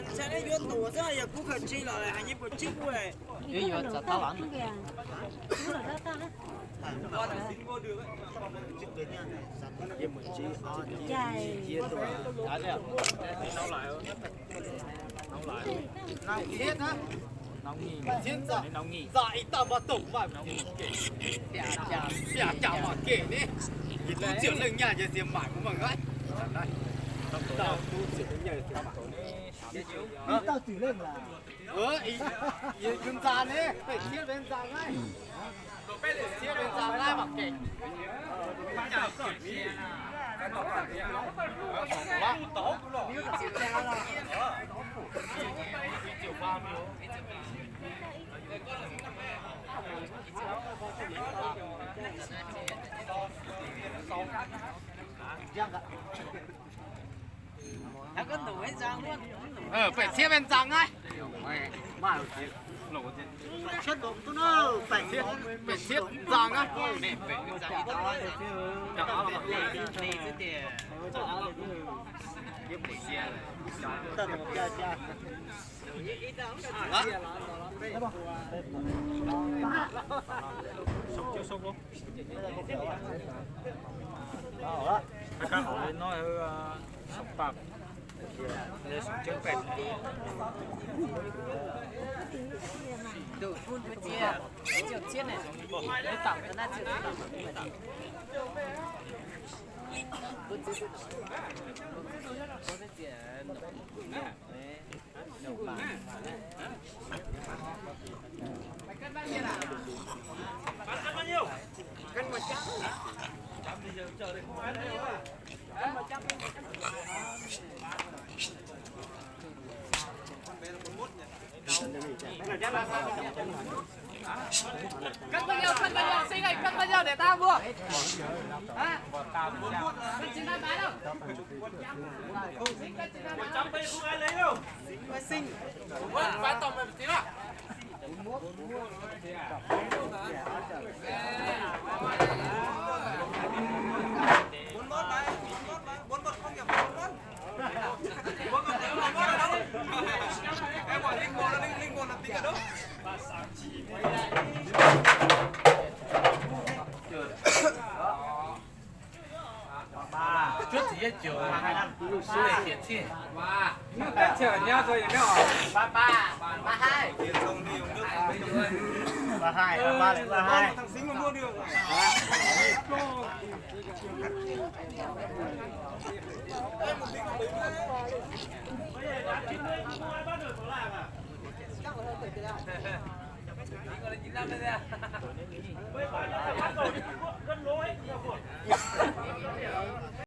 Ntshai nej yuav tuaj xwb yog kuv khaws tsis los hais nyiaj puas tsib kuj. Ntxa ib tag npab toom mas, pia cas mas kem ne. Tub txwm leej nyaj yog tias mam kuv mas nqa. Tub txwm leej nyaj yog tias mam. Yus ntxa ne, peb txhiab peb ntxa nqaij. Peb txhiab peb ntxa nqaij mas kem. Peb txhiab peb ntxa nqaij. Peb txhiab ntxa nqaij. Kab hauv li no, sab pam, sab pam, tus kuj ntxuav txiaj, txiaj txiaj ne, tam na txiaj tam. Cắt bao nhiêu, cắt bao nhiêu, Sinh ơi, cắt bao nhiêu để tao mua? Hả? Cắt chín mươi tám đâu? Sinh, cắt chín mươi tám. Ua, vá tau me tis na. Cuab txiv yeb cuv, teb chaws nyob rau yus nyob. Ba ba, ba hai. Ba hai, ba ba, ba hai.